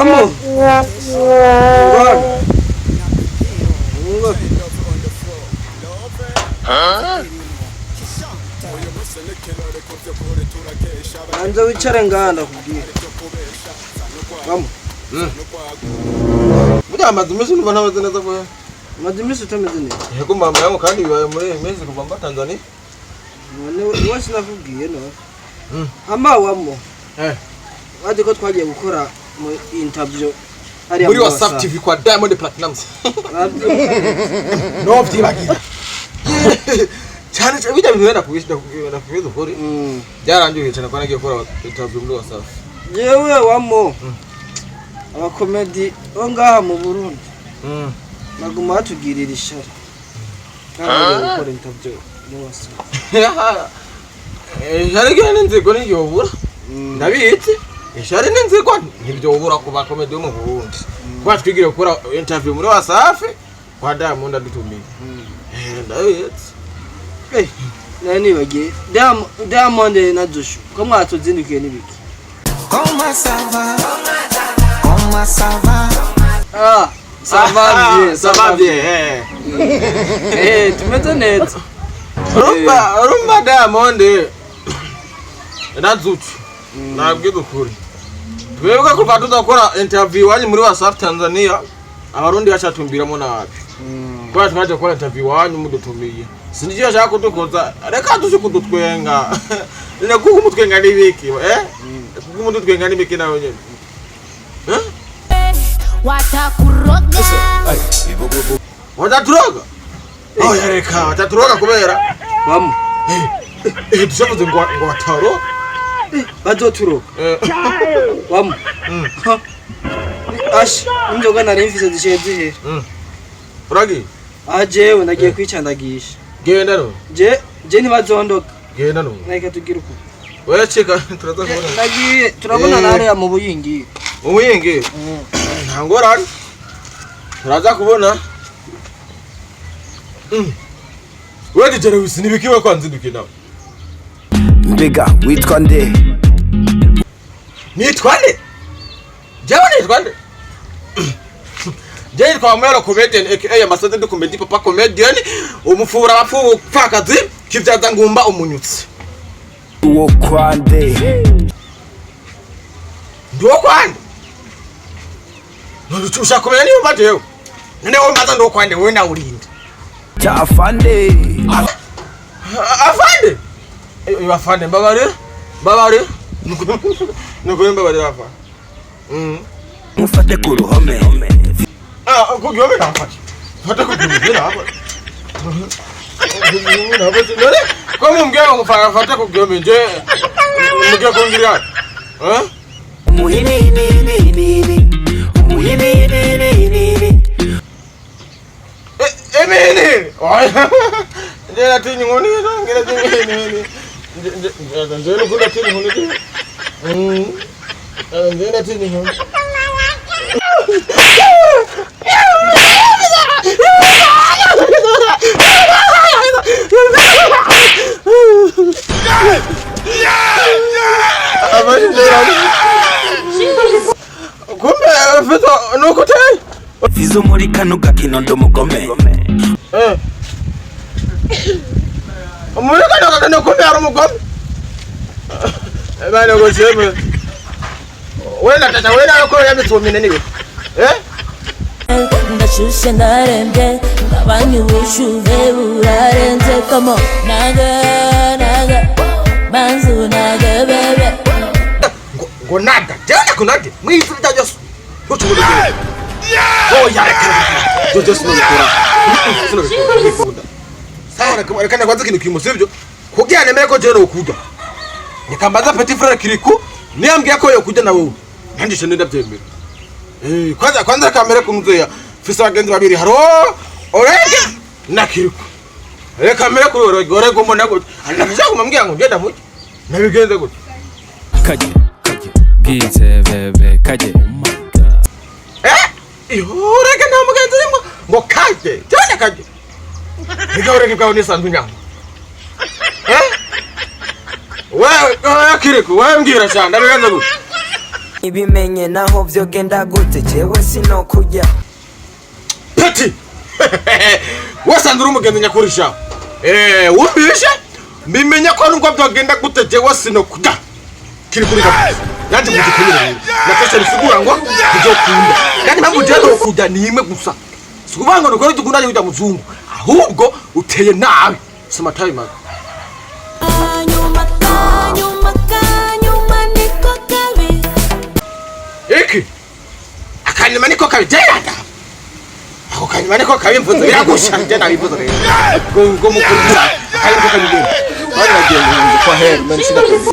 Vamos. Ngwana. Banza wicare ngaha ndakubwira. Vamos. Burya amaze iminsi numva ntameze neza kubera. Umaze iminsi utameze neza. Yego mama yangu kandi bibaye muri iyi minsi kuva mba Tanzania. None wowe sinakubwiye none. Ama wamo. Eh. Wazi ko twagiye gukora mu interview hariya Muri WhatsApp TV kwa Diamond Platnumz. No vyibagira. Cyane cyane bijya bintu wenda kubishyira kubwiza ukuri. Byarangiye cyane ko nagiye gukora interview muri WhatsApp. Yewe wamo. Abakomedi bo ngaha mu Burundi baguma batugirira ishari. Kandi bagiye gukora interview muri WhatsApp. Ishari ryo n'inzigo ntiryobura. Ndabizi. Ishari n'inzigo ntiryobura ku bakomedi bo mu Burundi. Kuba twigiriye gukora interview muri WhatsApp kwa Diamond adutumiye. Ndabizi. Eh, nari nibagiye Diamond na Joshua ko mwatuzindukiye n'ibiki? Comment ça va? Comment ça va? Ah, ça va bien, ça va bien. Eh. Eh, tumeze neza. Urumva Diamond na Zuchu nabwiza ukuri twebwe kuva tuzakora interview iwanyu muri WhatsApp Tanzania abarundi bacatumviramo nabi kubera twaje gukora interview iwanyu mudutumiye sinzi icyo bashaka kudukoza reka tuje kudutwenga none kuko umutwenga n'ibiki eh kuko umutwenga n'ibiki nawe nyene eh Watakuroga. wataturoga oh yareka wataturoga kubera Wamo. eh tushavuze ngo wataro Bazoturoga. eh Wamo. Ha. Ash, inzoga nari mfise zishiye zihera. Uragi Ah, jewe nagiye kwicandagisha. genda no Je ntibazondoka. genda no Reka tugire uko. wewe chika turaza kubona Nagiye turabona Eh. hariya mu buyingi. umuyingi nta ngorane turaza kubona wewe dijere wisi nibikiwe kwanzindukiye nawe Mbega witwa nde? nitwa nde jewe nitwa nde jewe nitwa Mwero comedian aka Ambassador du comedy papa comedian umufura abapfakazi kivyaza ngumba umunyutsi Uwo kwa nde? ndiwo kwande ushaka kumenya niba mba jewe none wowe mbaza ndiwo kwande wewe nawe urinde Cha afande. Afande afande mbabarira mbabarira nukuri mbabarira afande Mufate ku ruhome. Ah, kugihome nafata fata kugihome nafata none ko mumbwiye ngo mfate kugihome nje mugiye kungirira eh Umuhini. Umuhini. Emini oya nje natinya inkoni ngira ntinya nje nukuri natinya inkoni nje natinya inkoni kumbe mfite nuko uteye Fizo muri kano gakino ndo mugome. Eh. Muri kano gakino kumbe hari umugome bana gosheme wenda tata wenda ko yamitsumine niwe eh Ndashushe ndarembye ngabanye ubushuhe burarenze komo naga naga banzu naga bebe ngo nada jana kunade mwizu rya Yesu ntucubure oya reka jojo sinabikora sinabikora sawa reka reka ndakwanza ikintu kimwe sibyo kugira nemere ko jewe nokurya reka mbaza petit frère Kiriku niyambwiye ko yokurya na wewe nanjye je ndabyemera eh kwanza kwanza reka mbere kumzeya fise abagenzi babiri haro Orege na Kiriku reka mbere kuri Orege Orege mbona gute anabishaka kumambwira ngo ngenda mujye nabigenze gute Kaje, kaje, bwize bebe kaje. Eh? Ureke nta mugenzi urimo ngo kaje cyane kaje reka ureke bwawe nisanzwe inyama eh wewe wewe Kiriku wewe mbwira cyane ndabigenze gute Ibimenye naho vyogenda gute, jewe sinokujya. Petit, wasanze uri umugenzi nyakuri sha. Wumvishe mbimenya ko nubwo byagenda gute, jewe sinokujya kiri kuri kabisa yanjye mu gikomere rero nakesha bisigura ngo ntibyo kandi impamvu jewe nokujya ni imwe gusa, si ukuvuga ngo nuko dukundanye kujya muzungu, ahubwo uteye nabi. Soma tayi maga. Kanyuma, kanyuma, kanyuma niko kabi. Iki akanyuma niko kabi, jenda ako kanyuma niko kabi, mvuze biragusha, nje nabivuze rero ngo mukuru akanyuma niko kabi. Bari bagiye mu nzu kwa heri mani sinakazi.